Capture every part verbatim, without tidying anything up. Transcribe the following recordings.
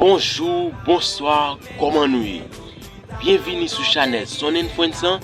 Bonjou, bonswa, kòman nou ye? Byenvini sou chanèl Son and Friends lan.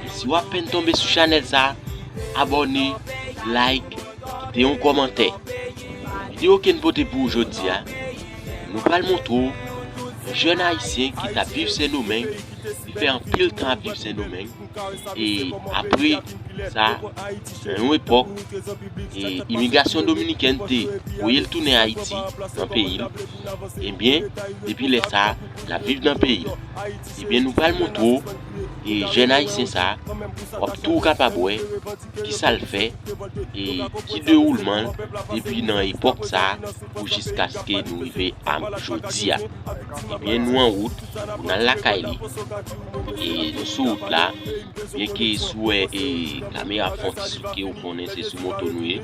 E si w apèn tonbe sou chanèl sa, abòne, like, kite yon kòmantè. Videyo ke n pote pou ou jodi a, nou pral montre w yon jèn ayisyen ki t ap viv Sendomeng, li fè anpil tan ap viv Sendomeng. E apre sa, nan yon epòk, e imigrasyon dominikèn te voye l tounen Ayiti, nan peyi l. Ebyen, depi lè sa, l ap viv nan peyi l. Ebyen, nou pral montre w, e jèn ayisyen sa, w ap tou kapab wè ki sa l fè, e ki dewoulman l depi nan epòk sa pou jiskaske nou rive a jodi a. Ebyen, nou an wout pou n al lakay li. E nou sou wout la, byenke si w wè e kamera ap fè yon ti souke, ou konnen se sou moto nou ye.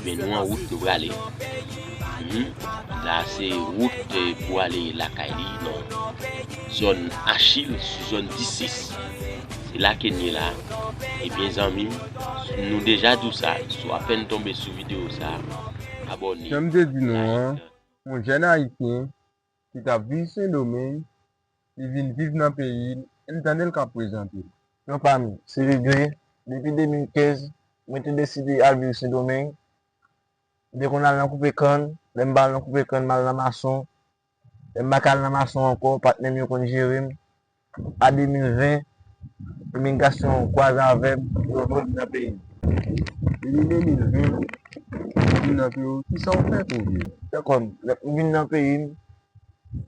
Ebyen, nou an wout, nou prale. Mhm. La, se wout, e, pou ale lakay li nan zòn Achil, sou zòn disis. Se la ke n ye la. Ebyen, zanmi m, nou deja di w sa, si w apèn tonbe sou videyo sa, abòne. Jan m te di nou an, like. Yon jèn ayisyen ki t ap viv Sendomeng, li vin viv nan peyi l, ann tande l k ap prezante l. Non pa m, se Lidwe. Depi de mil kenz, mwen te deside al viv Sendomeng. M te konn al nan koupe kann, lè m pa al nan koupe kann, m al nan mason. Lè m pa ka al nan mason ankò, patnè m yo konn jere m. A de mil ven, imigrasyon kwaze avè m, yo voye m nan peyi m. Depi de mil ven, ou vin nan peyi w, kisa w fè pou w viv? Dakò, lè m vin nan peyi m,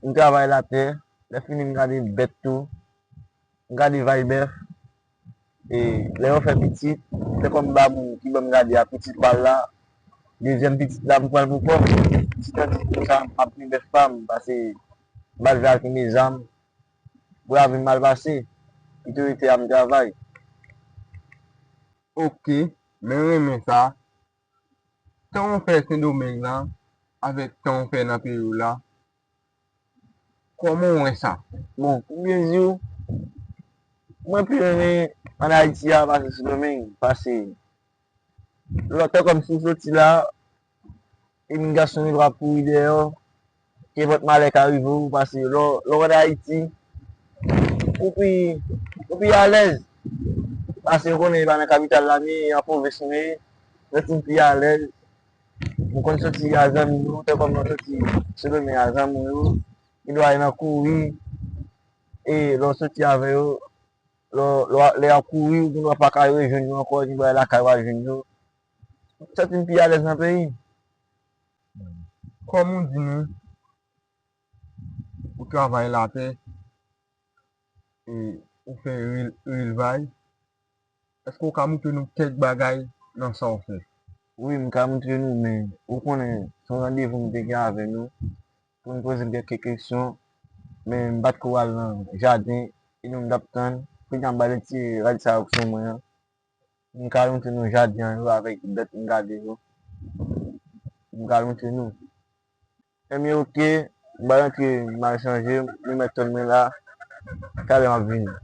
m travay latè, lè fini m gade bèt tou, m gade vay bèf, e lè yo fè pitit, se kòm ba moun ki ban m gade a pitit pa l la, dezyèm pitit la m pran l pou kò m, pitit la di konsa m ap gen bèf pa m, pase m pa t vle al kenbe zam, pou lavi m mal pase, priyorite a m travay. Oke, men renmen sa. Tan w fè Sendomeng la, avèk tan w fè nan peyi w la, kòman w wè sa? Bon, pou byen di w, mwen pi renmen ann Ayiti a pase Sendomeng, pase lòt tan kòm si w soti la, imigrasyon yo ap kouri dèyè w, kenpòt malè ka rive w, pase lè w, lè w ann Ayiti, ou pi, ou pi alèz. Pase ou konnen e pa nan kapital la m ye, e an pwovens m ye, m santi m pi alèz. M konn soti a zanmi yo, fè kòm nan soti Sendomeng a zanmi yo, gen dwa al nan kouri, e lè w soti avè yo, lè w, lè w, lè y ap kouri, ou gen dwa pa ka rejwenn yo ankò, gen dwa lakay w al jwenn yo. M santi m pi alèz nan peyi m. Kòm ou di nou, ou travay latè, e ou fè rel-, relvay, èske w ka montre nou kèk bagay nan sa w fè? Wi, m ka montre nou, men ou konnen, se yon randevou m te gen avè nou, pou n poze m kèk kesyon, men m pa t ko al nan jaden, e nou m t ap tann, kounye a m ba l ti rad sa yo sou mwen an. M ka montre nou jaden an yo avèk bèt m gade yo. M ka montre nou. Ebyen, oke, m ba l antre, m al chanje, m remèt tann mwen la, talè m ap vini.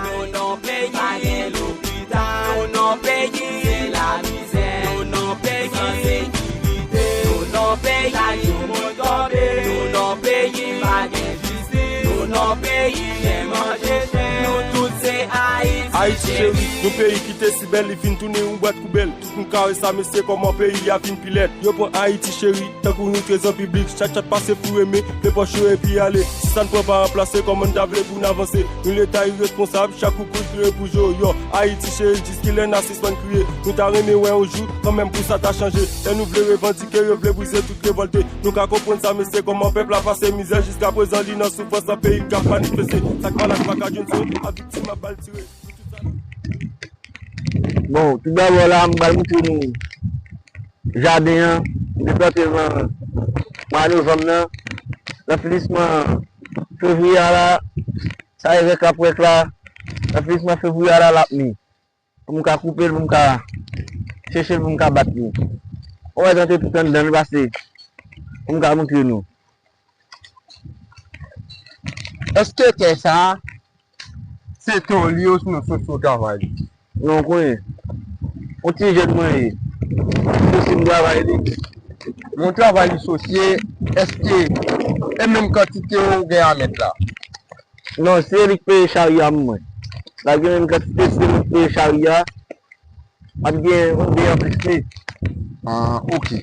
Nou nan peyi, pa gen lopital. Nou nan peyi, se lamizè. Nou nan peyi, san sekirite. Nou nan peyi, chak jou moun kanpe. Nou nan peyi, pa gen jistis. Nou nan peyi, chen manje chen. Nou tout se Ayiti. Ayiti cheri, yon peyi ki te si bèl, li vin tounen yon bwat koubèl. Tout moun kare sa, mesye, kòman peyi a vin pi lèd. Yo pran Ayiti cheri, tankou yon trezò piblik. Chat chat pase foure men, plen pòch yo epi ale. Si sa n pran pa ranplase, kòman n ta vle pou n avanse? Yon leta iresponsab, chak kou kout vire pou yo. Yo, Ayiti cheri, jiskilè n a sispann kriye? Nou ta renmen wè yon jou, kanmenm pou sa ta chanje. Lè nou vle revandike, yo vle brize tout revòlte. Nou ka konprann sa, mesye, kòman pèp la pase mizè. Jiskaprezan, li nan soufrans, nan peyi k ap manifeste. Sa k malad pa ka jwenn swen, a viktim ap bal tire. Bon, toudabò la, m pral montre nou jaden an. M te plante l nan mwa novanm nan. Nan finisman fevriye a la, sa e rèk ap rèk la. Nan finisman fevriye a la, l ap mi. Pou m ka koupe l, pou m ka chèche l, pou m ka bat li. Ou wè, tante tout anndan l pase. Pou m ka montre nou. Èske tè sa a, se tè w li osinon sosye w travay li? Non, w konnen. Yon ti jèn mwen ye. Sosye m travay li. Yon travay li sosye, èske e menm kantite w gen a mèt la? Non, se li k peye chari a mwen. L ap gen menm kantite, se li k peye chari a. M ap gen yon de anplis li. Ah, ok.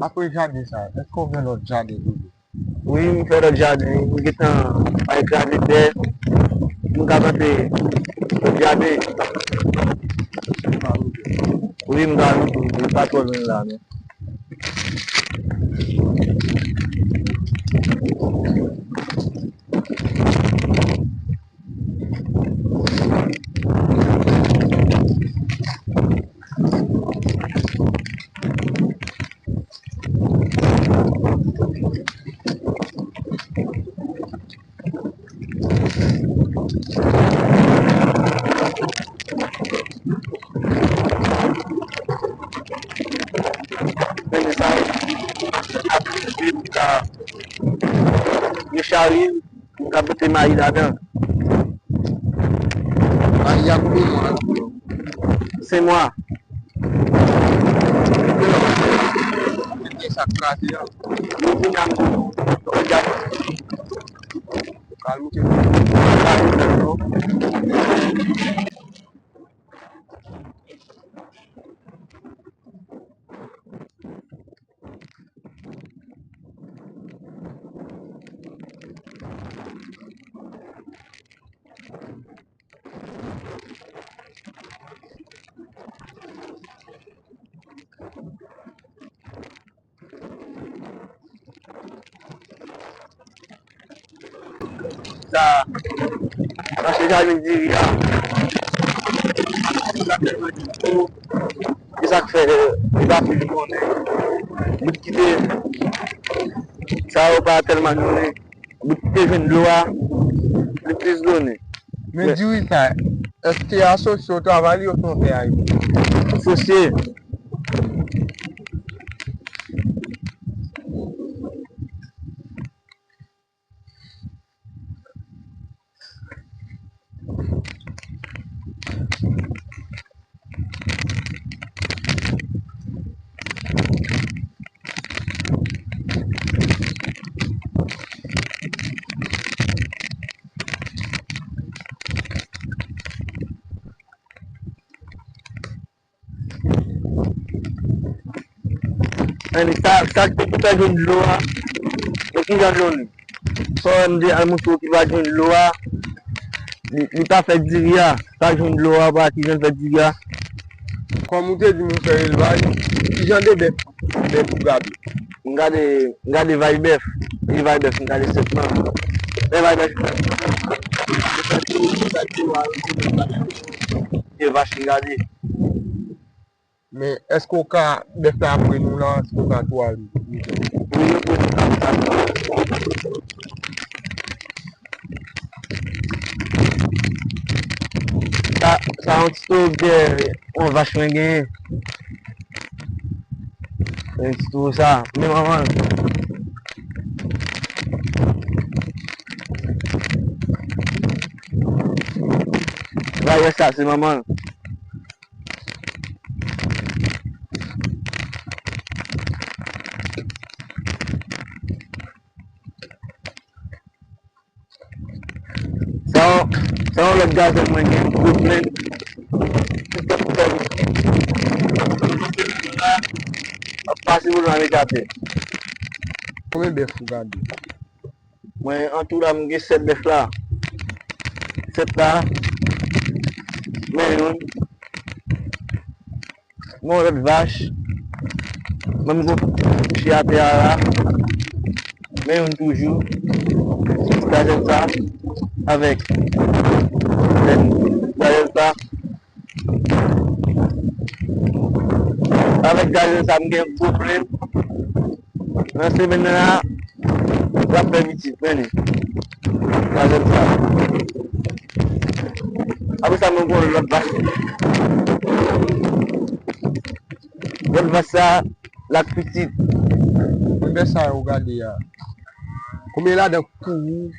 Apre jaden sa, èske w gen lòt jaden toujou? Wi, m fè lòt jaden, m gentan bay kraze tè, m ka plante lòt jaden. Wi, m ka, m pa twò lwen la, non. Men sa, apre m ka rechari, m ka mete mayi ladan. Mayi a konbyen mwa? Senk mwa. Mete sa kraze a. Yo vin ak yon gad. Kalm ou te. Sa, sa se jaden diri a. Sa tèlman di tou. E sa k fè, e pa fin konnen. Bout ki te, sa yo pa tèlman donnen. Bout ki te jwenn dlo a, li plis donnen. Men diri sa, èske asosye w travay li osnon w fè a li? Asosye. Ann, sa, sa ki te pou fè jwenn dlo a, men ki jan dlo li? Sa w wè m te al montre w ki pa jwenn dlo a, li, li pa fè diri a, pa jwenn dlo a, pa ki jan l fè diri a. Kòm ou te di m ou fè elvaj, ki jan de bèf, bèf ou gade? M gade, m gade vay bèf, elvaj bèf, m gade sètman. Elvaj bèf, se vach m gade. Men èske w ka, bèf la ap pre nou la, èske w ka tou al? Wi, yo pre nou la, sa. Sa, Sa yon ti towo dèyè yon vach mwen genyen. Yon ti towo sa, men manman l. Vayè sa, se manman l. Sa, sa yon lòt gazèl mwen gen, gwo plenn. Ap pase pou nan mete atè. Konbyen bèf ou gade? Mwen, an tou la, m gen sèt bèf la. Sèt la, men youn. Gen yon lòt vach. Menm gwo kouche atè a la. Men youn toujou. Gazèl sa. Avèk. Gazèl sa. Avèk gazèl sa, m gen gwo plenn. Nan semèn nan la, l ap fè pitit, men li. Gazèl sa. Apre sa, mwen gen lòt vach. Lòt vach sa, l ak pitit. Konbyen sa yo gade a? Konbyen ladan k pou ou?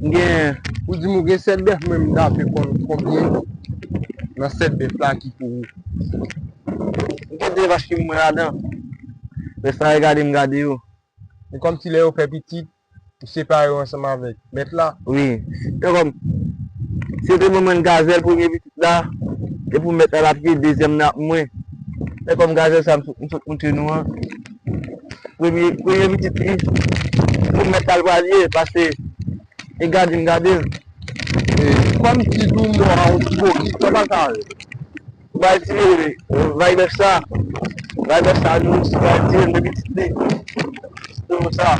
M gen. Ou di m ou gen sèt bèf, men m ta vle konn konbyen nan sèt bèf la ki pou ou. M gen de vach ki pou mwen ladan. Rès la, e gade m gade yo. E kòmsi lè yo fè pitit, ou separe yo ansanm avèk mèt la? Wi. E kòm, si yo te ban mwen gazèl premye pitit la, e pou mèt la l ap ye, dezyèm nan ap mwen. E kòm gazèl sa m sot, m sot montre nou an, premye, premye pitit li, pou mèt la l pral ye, paske e gade m gade l. E kòm ti tou mò a yon ti bokit, sa pa ka ye. Ou pral tire, vay bèf sa. Vay bèf sa, nou pral tire l de pitit li. Se sa.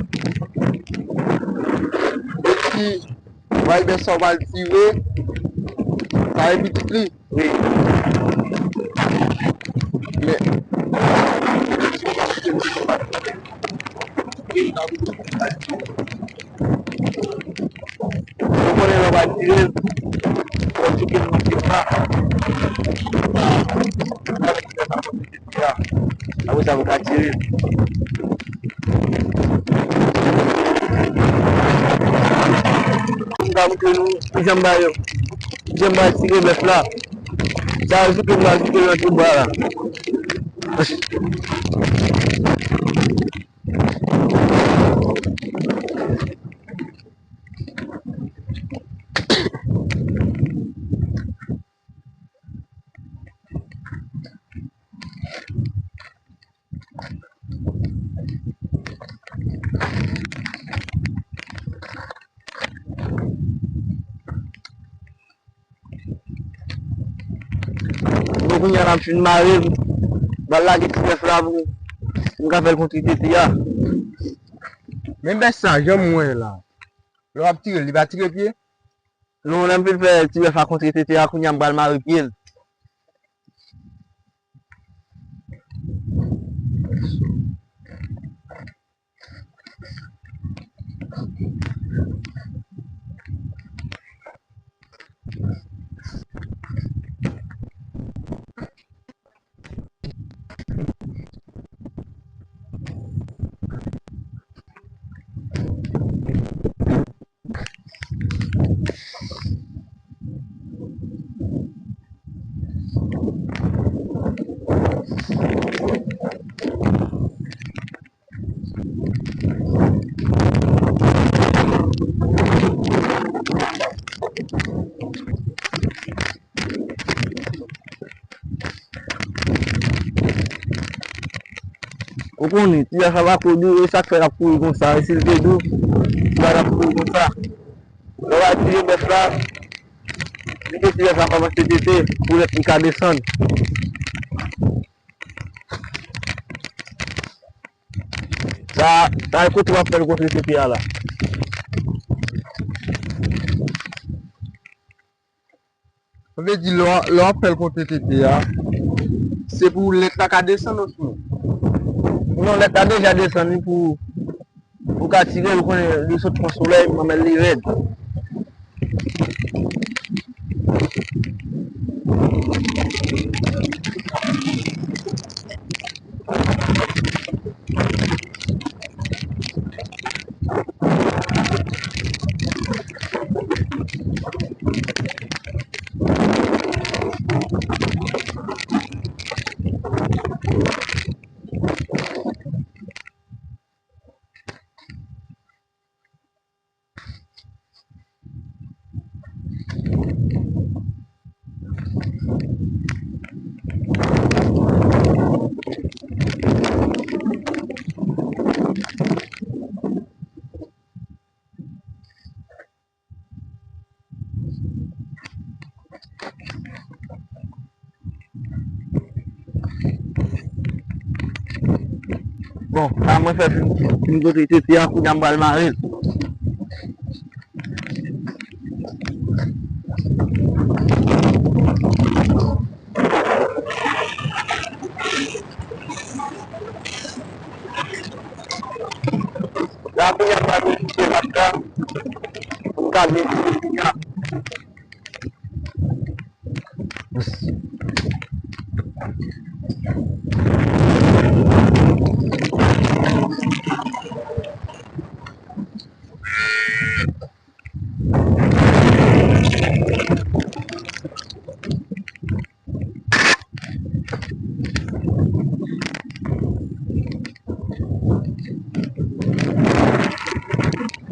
Epi, vay bèf sa, ou pral tire. Sa e pitit li. Wi. Men. Ou konnen lè w ap tire l, fò w tchouke l nan pye pa. Apre sa, ou ka tire l. M ka montre nou kijan m ba yo. Kijan m ba tire bèf la. Sa yo souke m la, souke nan tout bra la. Bon, kounye a la m fin mare l, m pral lage ti bèf la pou m ka fè l kontre tete a. Men bèf sa, jan m wè la, lè w ap tire l, li pa tire pye? Non, lè m fin fè ti bèf la kontre tete a, kounye a m pral mare pye l. Ou konnen, ti bèf la pa ko dou, e sa k fè l ap kouri konsa. E si l te dou, ti bèf la ap kouri konsa. Lè w ap tire bèf la, kite ti bèf la kòmanse tete, pou lèt li ka desann. Sa, sa e kote w ap fè l kontre tete a la. Sa vle di, lè w, lè w ap fè l kontre tete a, se pou lèt la ka desann osnon? Non, lèt la deja desann, li pou, pou ka tire l, ou konnen, li sot pran solèy, manmèl li rèd. Bon, la mwen fè fim, fim kote tete a, kounye a m pral mare l. La kounye a m pral mete l ap la, pou m ka vin kounye a.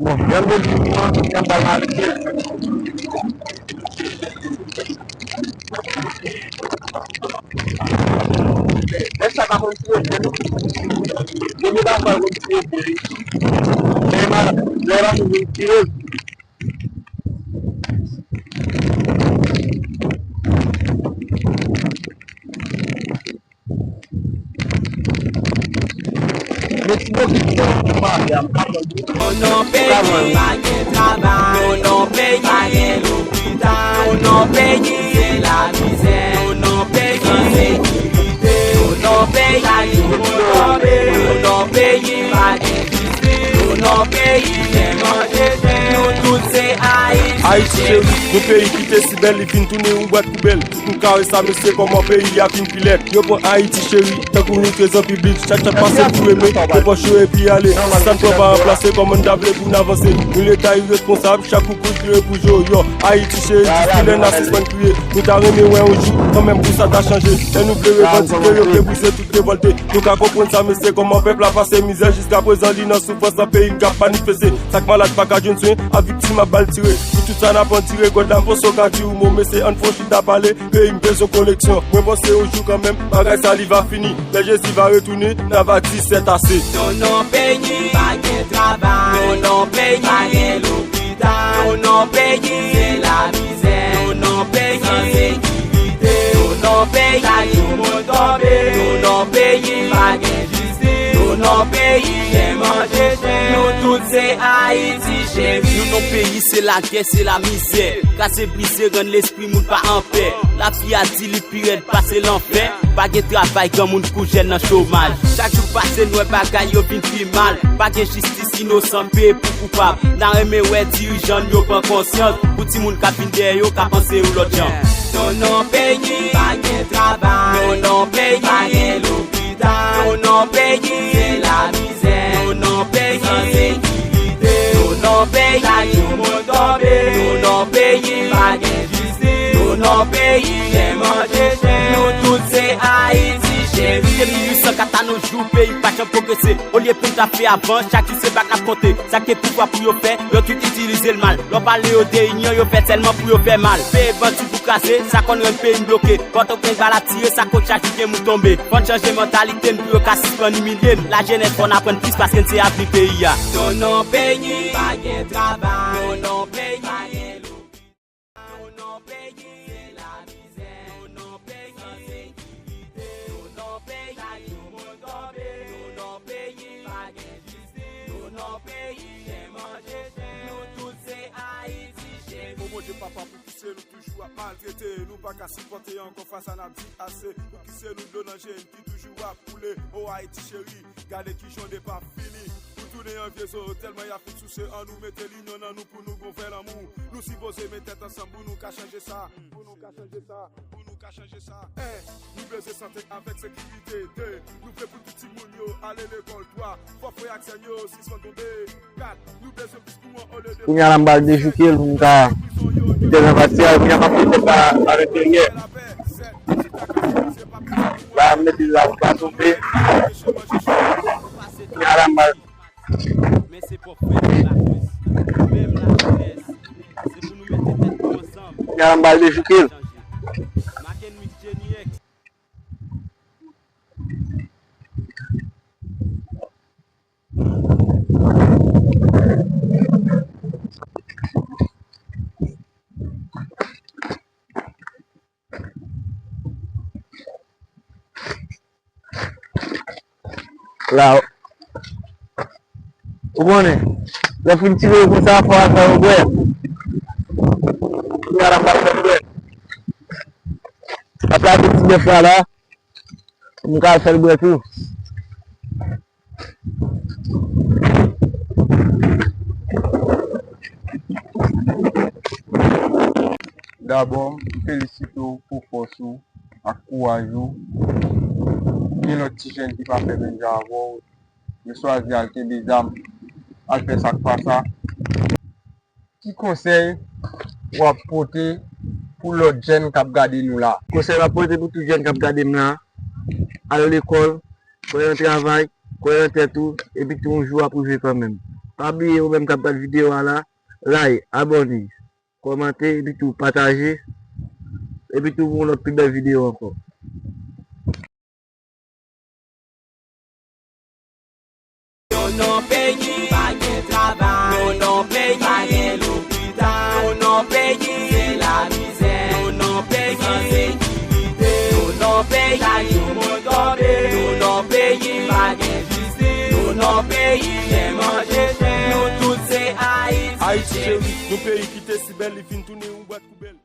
Bon, jan m te di nou an, jan m pral mare l. Lè sa pa konn tire pye nou. Premye bagay pa konn tire pye li. Lè ma, lè ma konn tire. Mèsi bokou pou mari a, m pa konn. Non, non, peyi, pa gen travay. Non, non, peyi, pa gen lopital. Non, non, peyi, se lamizè. Non, non, peyi, ensekirite. Non, non, peyi, chak jou moun tonbe. Non, non, peyi, pa gen jistis. Non, non, peyi, chen manje chen. Nou tout se Ayiti. Ayiti cheri, yon peyi ki te si bèl, li vin tounen yon bwat poubèl. Tout moun kare sa, mesye, kòman peyi a vin pi lèd. Yo pran Ayiti cheri tankou yon trezò piblik. Chak chat pase pou renmen, yo pran cho epi ale. Si sa n pran pa ranplase, kòman n ta vle pou n avanse? Nou leta iresponsab, chak kou kout vire pou yo. Yo, Ayiti cheri, jis kilè n a sispann kriye? Nou ta renmen wè yon jou, kanmenm pou sa ta chanje. Lè nou vle revandike, yo vle brize tout revòlte. Nou ka konprann sa, mesye, kòman pèp la pase mizè. Jiskaprezan, li nan soufrans nan peyi k ap manifeste. Sa k malad pa ka jwenn swen, a viktim ap bal tire. Pou tout sa n ap andire, God la, m panse w ka di yon mo, mesye, ann fè yon chita pale. Peyi m bezwen koleksyon. Mwen panse yon jou kanmenm, bagay sa li va fini. Lè Jezi va retounen, n a va di sèt ase. Non, non, peyi, pa gen travay. Non, non, peyi, pa gen lopital. Non, non, peyi, se lamizè. Non, non, peyi, ensekirite. Non, non, peyi, chak jou moun tonbe. Non, non, peyi, pa gen jistis. Non, non, peyi, chen manje chen. Nou tout se Ayiti cheri. Non, non, peyi, se lagè, se lamizè. Kraze brize, rann lespri moun pa anpè. Lavi a di li pi rèd pase lanfè. Pa gen travay, granmoun kou jèn nan chomaj. Chak jou pase, n wè bagay yo vin pi mal. Pa gen jistis, inosan peye pou koupab. N a renmen wè dirijan n yo pran konsyans. Pou timoun k ap vin dèyè yo ka panse yon lòt jan. Non, non, peyi, pa gen travay. Non, non, peyi, pa gen lopital. Non, non, peyi, se lamizè. Non, non, peyi, ensekirite. Non, non, peyi, chak jou moun tonbe. Non, non, peyi, pa gen jistis. Non, non, peyi, chen manje chen. Nou tout se Ayiti cheri. De mil uit san kat a nos jours, peyi pa janm pwogrese. Olye pou n ta fè avan, chak jou se bak n ap konte. Sa k gen pouvwa pou yo fè, yo tout itilize l mal. Lè w pale yo de inyon, yo fè sèlman pou yo fè mal. Peye bandi pou kraze, sa konn rann peyi n bloke. Pòtoprens bal ap tire, sa k fè chak jou gen moun tonbe. Fò n chanje mantalite n pou yo ka sispann imilye n. Lajenès fò n aprann plis paske n se avni peyi a. Non, non, peyi, pa gen travay. Non, non, peyi, pa gen lopital. Non, non, peyi, se lamizè. Non, non, peyi, ensekirite. Non, non, peyi, chak jou moun tonbe. Non, non, peyi, pa gen jistis. Non, non, peyi, chen manje chen. Nou tout se Ayiti cheri. O Bondye papa, poukisa nou toujou ap maltrete? Nou pa ka sipòte ankò fas a n ap di ase. Poukisa nou dlo nan je n ki toujou ap koule? O Ayiti cheri, gade kijan w depa fini. Ou tounen an vye zo, tèlman y ap fin souse, annou mete linyon nan nou pou nou gon vrè lanmou. Nou sipoze met tèt ansanm pou nou ka chanje sa. Pou nou ka chanje sa. Pou nou ka chanje sa. En, nou bezwen sante avèk sekirite. De, nou vle pou tout timoun yo ale lekòl. Twa, fò frè ak sè n yo sispann tonbe. Kat, nou bezwen plis kouran olye de... Kounye a la, m pral dejouke l pou m ka kite nan pati a, kounye a m ap mete sa a leteryè. La, m mete l la pou l pa tonbe. Kounye a la, m pral Men se pwòp frè nou la plis. Nou menm lajenès, se pou nou mete tèt nou ansanm. Kounye a la, m pral dejouke l. Maken Mix Jenny X. La, ou konnen, lè w fin tire l konsa, fò w al fè l bwè. Kounye a la, m ap fè l bwè. M ap lave ti bèf la, la. M ka al fè l bwè tou. Dabò, m felisite w pou fòs ou ak kouraj ou. Gen lòt ti jèn ki pa fè menm jan avè w, yo chwazi al kenbe zam, al fè sa k pa sa. Ki konsèy w ap pote pou lòt jèn k ap gade nou la? Konsèy m ap pote pou tout jèn k ap gade m la, al lekòl, kwè nan travay, kwè nan tèt ou, epi tou yon jou w ap rive kanmenm. Pa bliye ou menm k ap gade videyo a la, like, abòne, kòmante, epi tou pataje, epi tou pou yon lòt pi bèl videyo ankò. Nou nan peyi, pa gen travay. Nou nan peyi, pa gen lopital. Nou nan peyi, se lamizè. Nou nan peyi, san sekirite. Nou nan peyi, chak jou moun tonbe. Nou nan peyi, pa gen jistis. Nou nan peyi, chen manje chen. Nou tout se Ayiti cheri. Ayiti cheri, yon peyi ki te si bèl, li vin tounen yon bwat poubèl.